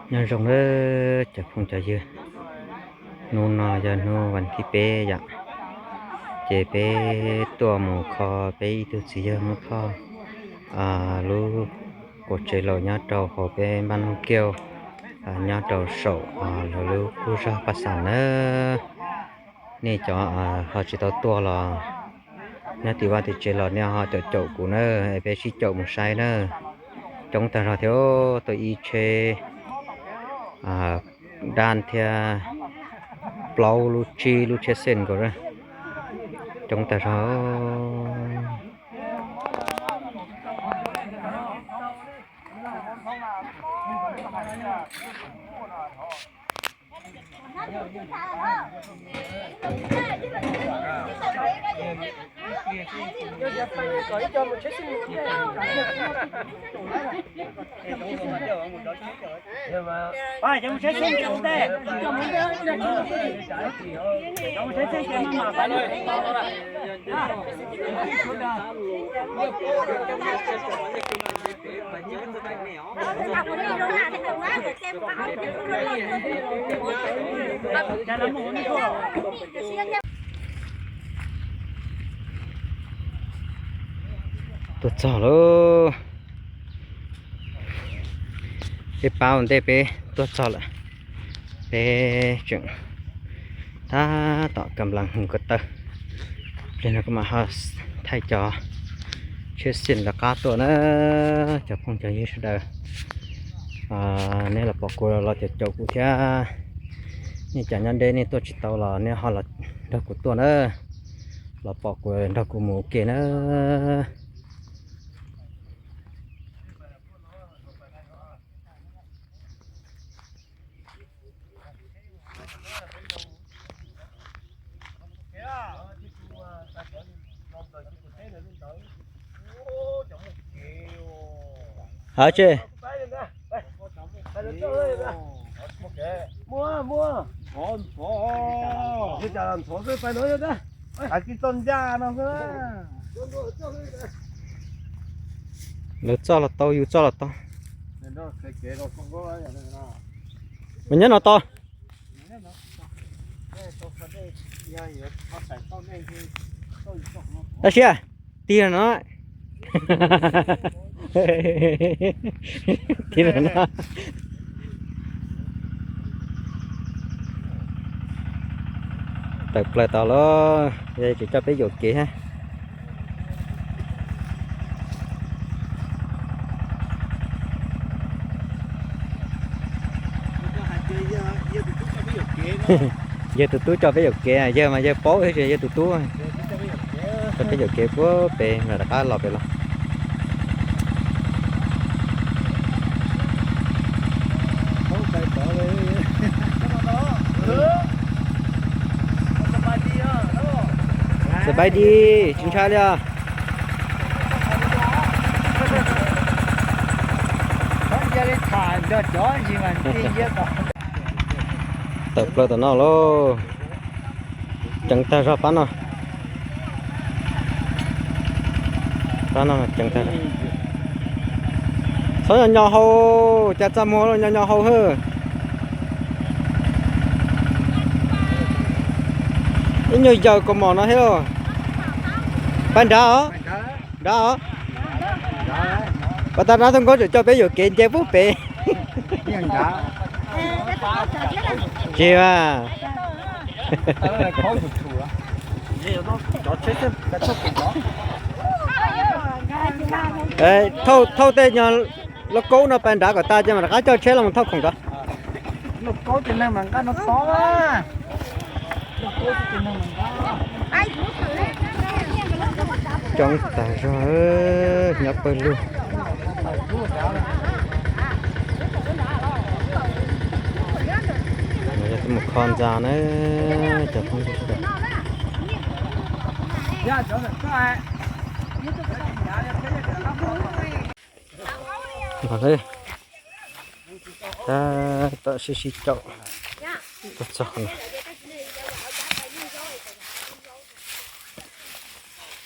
Nyob zoo nawb cov phooj cov ywg, hnub no yog hnub vas thib peb yom, ces peb tuaj mus kho peb ib tug txiv yawg Hmoob Thoj lub quas tsev laus nyob rau hauv peb npaj Nuj Kiauj, nyob rau saum lawv lub qub zog Paj Xas nawb. Nej cov ho tsis tau tuaj los nyob tim vaj tim tsev los nej ho caum caum kuv na, es peb sib caum mus saib na. Coob tag zog thiab, tuaj ib tsheb dab thiab plaub lub tsib lub tsheb xej nkaus, coob tag zog. Tuaj txog lauj. Peb pab ua ntej peb tuaj txog lawm. Peb tseem tab tom kam nplas mus ko taw. Pliag no kuv mam ho thaij cov tsheb xej lawv qab tuaj na. Cov phooj cov ywg sawv daws, nej los pom kuv los caum caum kuv thiab. Nej cov nyob deb nej tuaj tsis tau los nej ho los nrog kuv tuaj na. Los pom kuv nrog kuv mus ua ke na. Hov tsis. Lawv txoj los tau, yus txoj los tau. Mas nyob no tau. Tab sis tiag no. Tiag no. Tawm plaws tau los yog tsis coj peb yuam kev thiab. Yawg tus tub coj peb yuam kev, yawg mas yawg paub thiab tsis yawg tus tub coj peb yuam kev puag pem mas rov qab los pem los. Sawv daws di, tsis ntshai li os. Tawm plaws tom no lauj. Ceev tag zog pab no. Pab no ceev tag. Txhob nyo nyo haus, cas txaj muag nyo nyo haus hwb. Ib nyuag yaws kaus mom no thiab lauj. Pab nrad os, nrad os. Pas tas nrad Thoj Nkauj tseem coj peb yuam kev nce puag pem. Tsis mas. Thauj, thauj tej nyuag lauj kaub no pas nrad kom tas ces mam rov qab coj tsheb los thauj khoom rau. Coob tag zog, nyob pawg lug. Yog tuaj mus kho ntxa na, cov phooj ywg sawv daws. Tab tom sib sib caum tuaj txog no.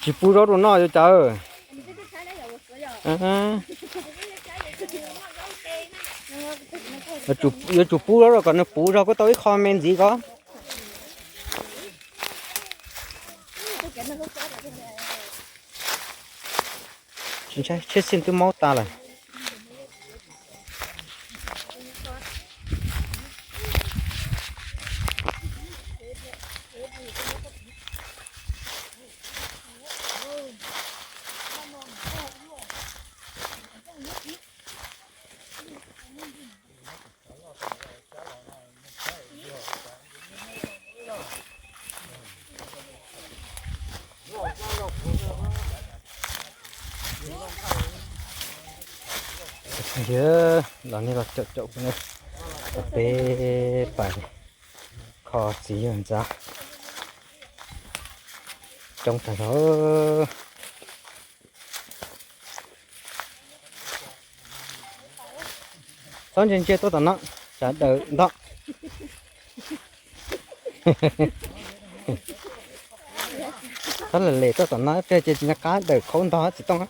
Tsis pub zaub rau noj yuav cas. Yuav tsum pub zog kom nws puv zog kuj tau ib qho me ntxiv ko. Tsheb xij twb maub tas lawm. Los nej los caum caum peb pais kho txiv yawg ntxa coob tag zog. Txhob ntsia ntsia tuaj tom no, tsam dawm ntog. Txhob lem lem tuaj tom no ib pliag ces nco qab dawm khaub ntog txiv tooj.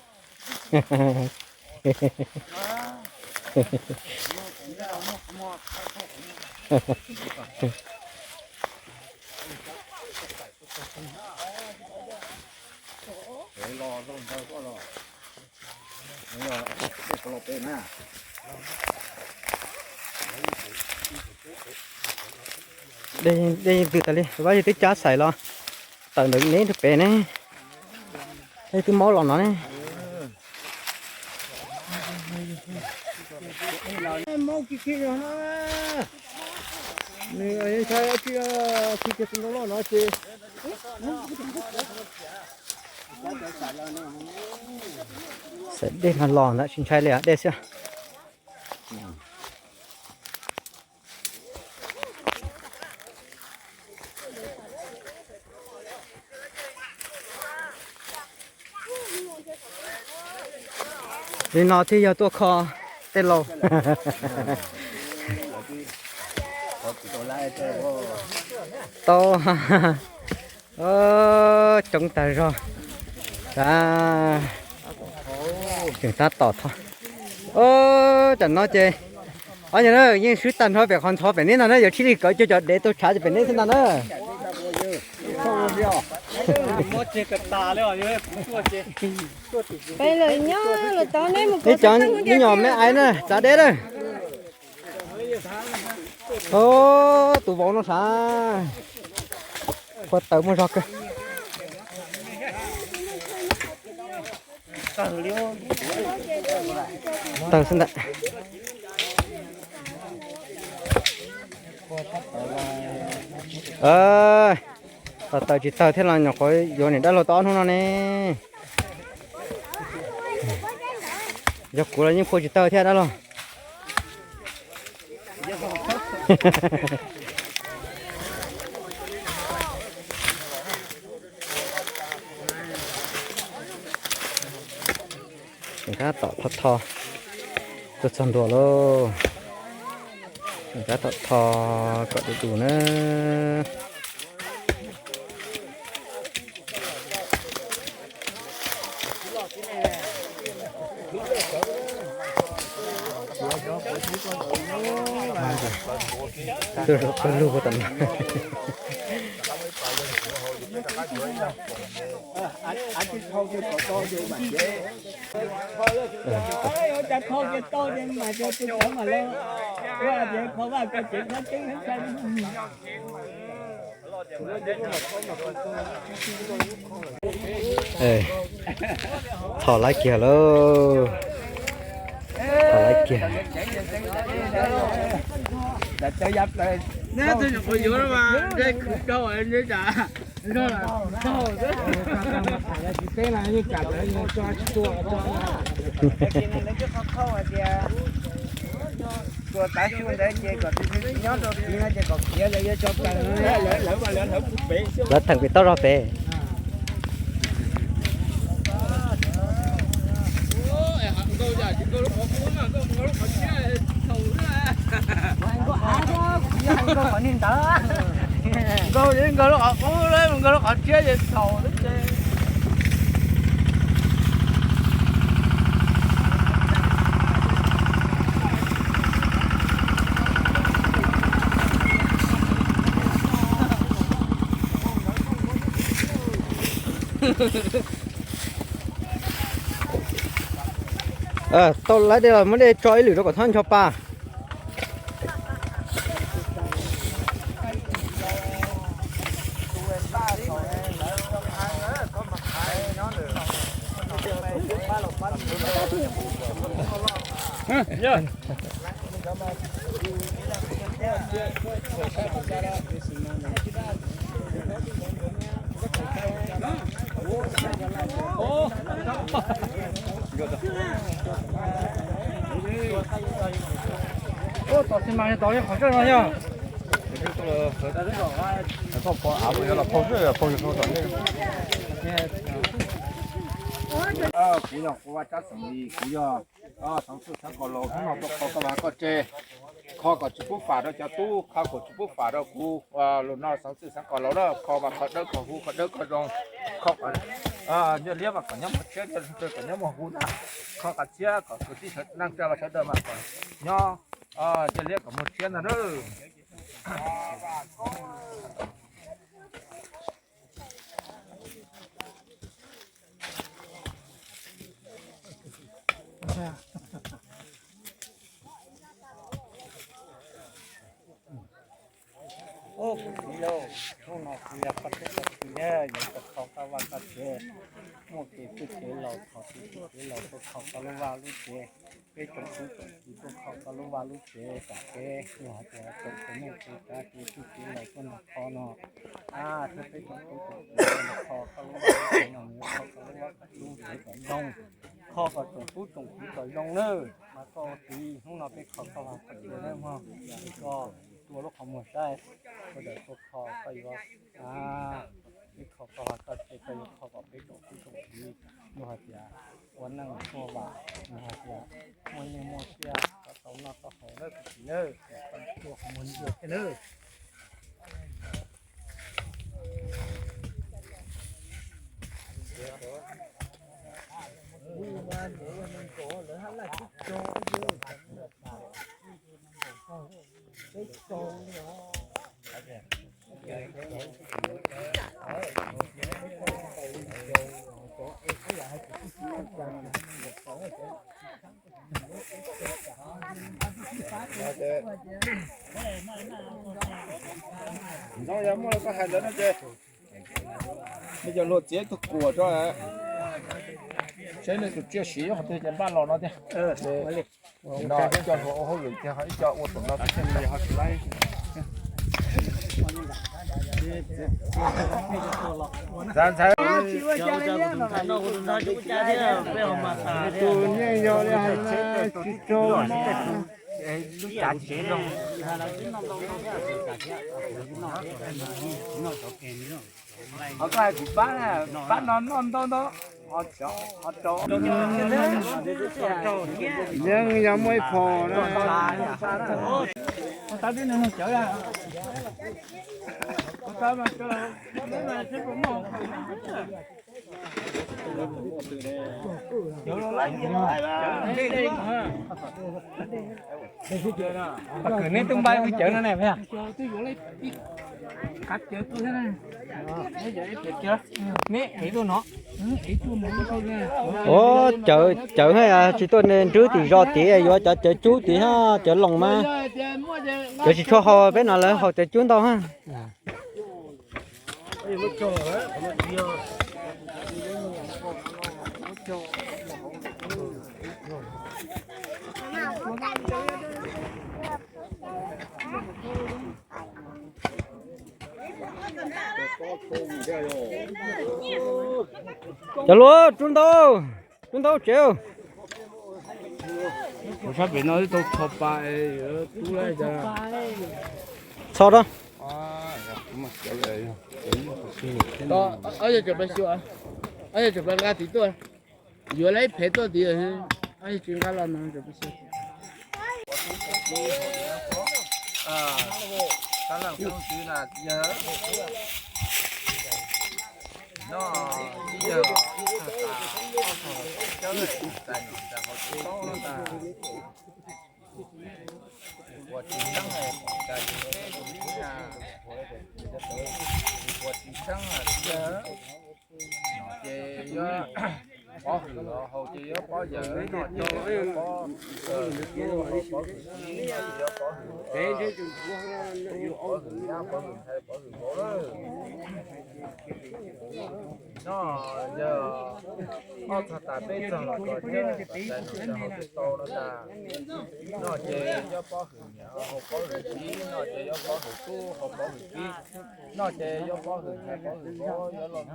Dej yeej ntws tas li, vaj yeej twb cab xais los tawm ntawm neb rau pem ne. Dej twb maub los no ne. Xav dej no los ntawd tsis ntshai li dej xwb. Li no thiaj yog tuaj kho tej laus. Tau, coob tag zog. Tseem tab tom tho. Tam no ces, o yog na, yeej swb tag nrho pem qhov ntxhov pem neb no na, yuav tshib li kawv cuag cov dev tau tshav pem neb xwb ntag na. Neb cov me nyuam me aiv na, txav deb na. Tus vauv no sav, kua taws muaj zog kawg. Tawg xwb ntag. Tawg tsis tawg thiab los nyuam qhuav yuav niam dab laug tau ob hnub no ne. Yog kuv los yeej phua tsis tawg thiab dab laug. Tseem tab tom tho tho, tuaj txog ntua lauj. Tseem tab tom tho kom du du na. Tuaj zaum pawg lug tam no. Tho laiv kiag lauj. Tho laiv kiag. Lawv theem pem toj zog pem. Nkaug nkaug lub qhov qub, nkaug lub qhov tshiab ces txhaum xwb ces. Tau lawv dej los muab dej tso ib lwm rau kom txhob ncho pa. Tom xi mas tod qhov tseeb no yog. Kuv yog Qhuv Vaj Tsab Xeem Lis, kuv yog xeev xwm xeev Kom Laus, hnub no tuaj kho koj vas koj tsev, kho kom tsis pub fam rau cov tub, kho kom tsis pub fam rau kuv. Lus no xeev xwm xeev Kom Laus na, kho mas kho dawb kho huv, kho dawb kho zoo, kho kom nyiaj liab mas kom nyob muaj tshiab, nyiaj hlub kom nyob muaj huv ntag, kho kom tshiab kom kwv tij neej tsa sawv daws mas kom nyob nyiaj liab kom muaj tshiab ntag na. Ub, kuv txiv lauj, hnub no kuv yog koj tub koj kiv na, yuav tuaj kho koj vaj koj tsev, muaj kev txwj kev laus, thov kev txwj kev laus tuaj kho koj lub vaj lub tsev, peb tsoom tub tsoom kiv tuaj kho koj lub vaj lub tsev kom peb yog hais tias tsoom tus neej tsoom tsav kev txwj kev laus tuaj nrog kho no, thiab peb tsoom tub tsoom kiv tuaj nrog kho koj lub vaj lub tsev no, nws yuav kho koj lub vaj lub tsev kom zoo, kho kom tsoom tub tsoom kiv kom zoo nawb. Mas koj ua txiv, hnub no peb kho koj vaj koj tsev nawb mog, koj tua lub qhov muag saib, sawv daws tuaj kho koj yuav, peb kho koj vaj koj tsev, koj yuav kho kom peb tsoom tub tsoom kiv, yog hais tias ua neej muaj vam, yog hais tias muaj nyiaj muaj txiaj kom tau noj tau haus nawb kuv txiv nawb, koj tua qhov muag ntsia thiab nawb. Ntxoov, yog muaj los koj hais ntawd no ces nej cov hluas txiav ib tug kuam tso, saib nej tus tsiaj siv qhov twg ces npaj los no tiag. No ib co hluas ua hauj lwm ces ho ib co ua tom no thiaj li ho tsis laib. Ntxhais, ntxhais, tus nyiaj yog li hais tsis rau no. Ho koj hais kuv pab, pab no noj ntau ntau. Yeej yog muaj ib phom na. Kwv, neb twb npaj peb cawv no ne. Neb ev tuaj no. Ua, cawv, cawv tsis tuaj nrwb tim zos tid, yuav cov cawv cub tid, cawv loos mas. Cawv tsis tshua haus, peb no lawv haus cawv cub ntau ha. Cov hluas, rub ntau, rub ntau tsev. Kuv sab pem no twb tau txho pa, tub lawm. Txho rau. Nqa tim tuaj, yuav lawv ib phev tuaj tid, tsis nqa los no. Ua tsis tseeb, ua tsis tseeb, Hwm haus ces yuav pob yawg, noj ces yuav pob, pob hwm tib, noj ces yuav pob hwm, pob hwm nyab, pob hwm ntxhais, pob hwm vauv lawm. Noj yog ob txog tas peb txog los kom cawb kom cais kom cawb haus tsis tau no tas. Noj ces yuav pob hwm niam, haus pob hwm txiv, noj ces yuav pob hwm tub, haus pob hwm txiv, noj ces yuav pob hwm ntxhais, pob hwm vauv, yuav los noj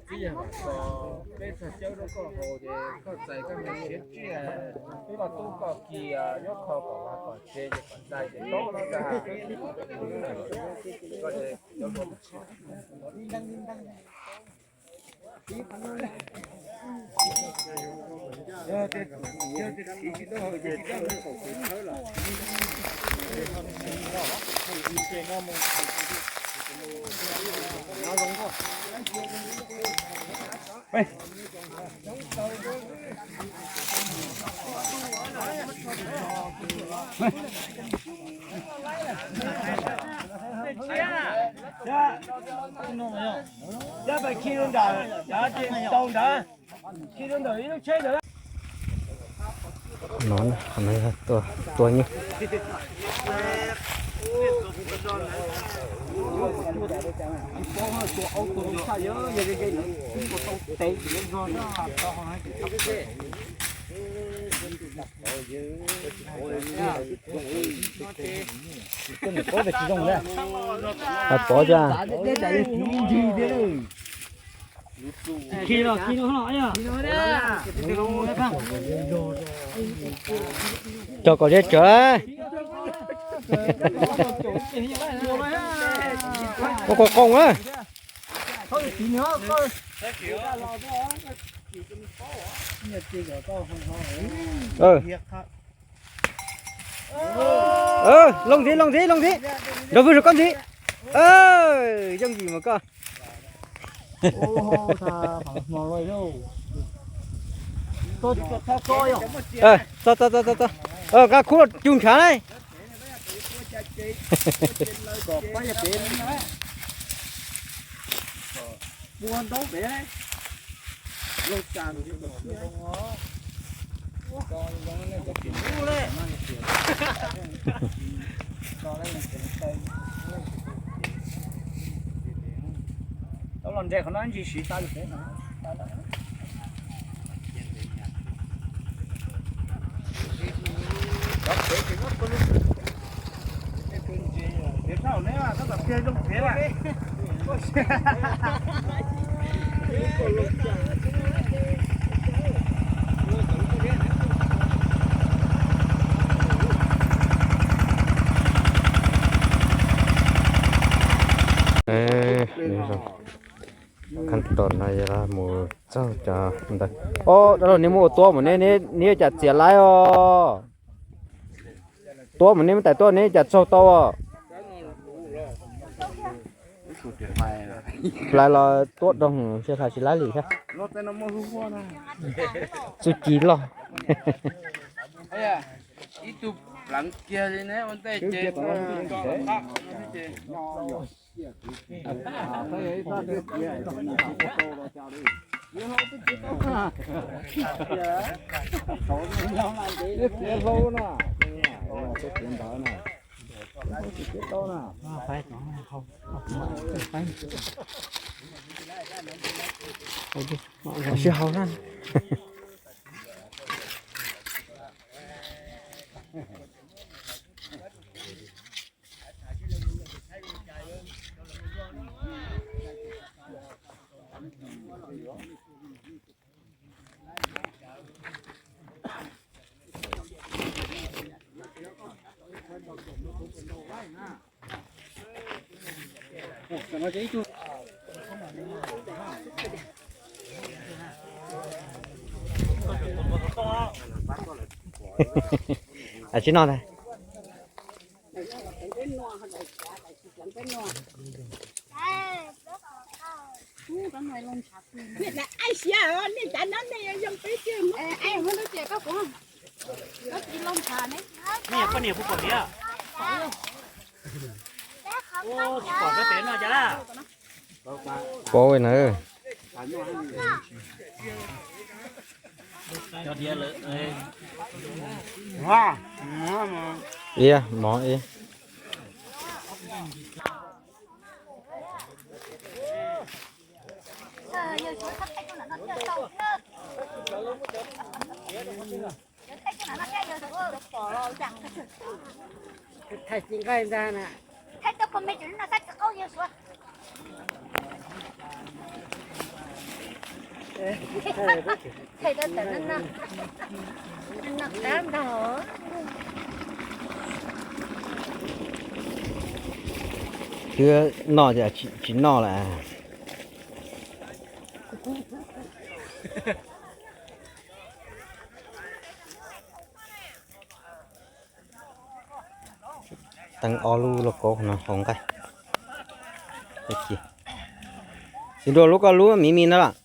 Txij yog peb txog cawb rau koj haus ces koj txais koj niag siav tsiaj, koj tub koj ki yuav kho kom vaj kom tsev ces kom txais ces tau no tas. Koj ces cov hluas Yog pais khi rau ntawm, tau ntawd, khi rau ntawm ib lub tsheb ntawd. No, no yog tua nyuj. Pov cas. Khi los khi los. Cog kom zeb tsawv. Ua kom qoos na. Looj ntxiv, looj ntxiv, looj ntxiv. Nrog vwj rau koj ntxiv. Yooj yim mas koj. Txog, txog, txog, txog. Nqa khub los cu ntshav na. Tau los nres qhov no ntsis siv tas li peb no. Khab tom no yog mus txog cov ntawd. Ob, dab laug, neb muab ua tuab mas neb, neb cas txiav laib os? Tuab mas neb muab tais tuab neb cas txaug tau os? Hlais los tuab doog, hlais tsis laib li thiab. Txuj ci loj. Sib haus na. Tsis no ntag. Pab na. Ib mov ib. Twb noj ces tsis noj lawm. Teeb ob lub lauj kaub no hauv nqaij. Tsis dua lub koj lub miv miv na los.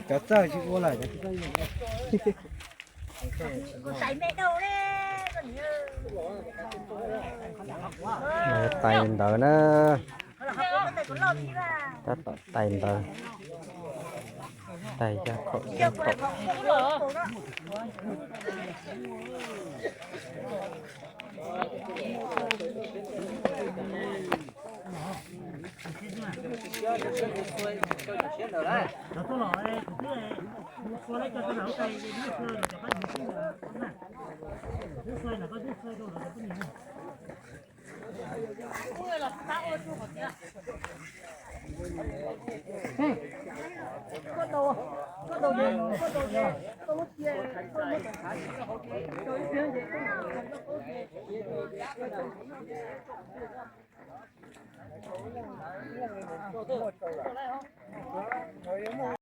Cov txawj tsis ua lawm. Tais ntawd na. Tab tom tais ntawd. Tais yog khaum xyoob khaum.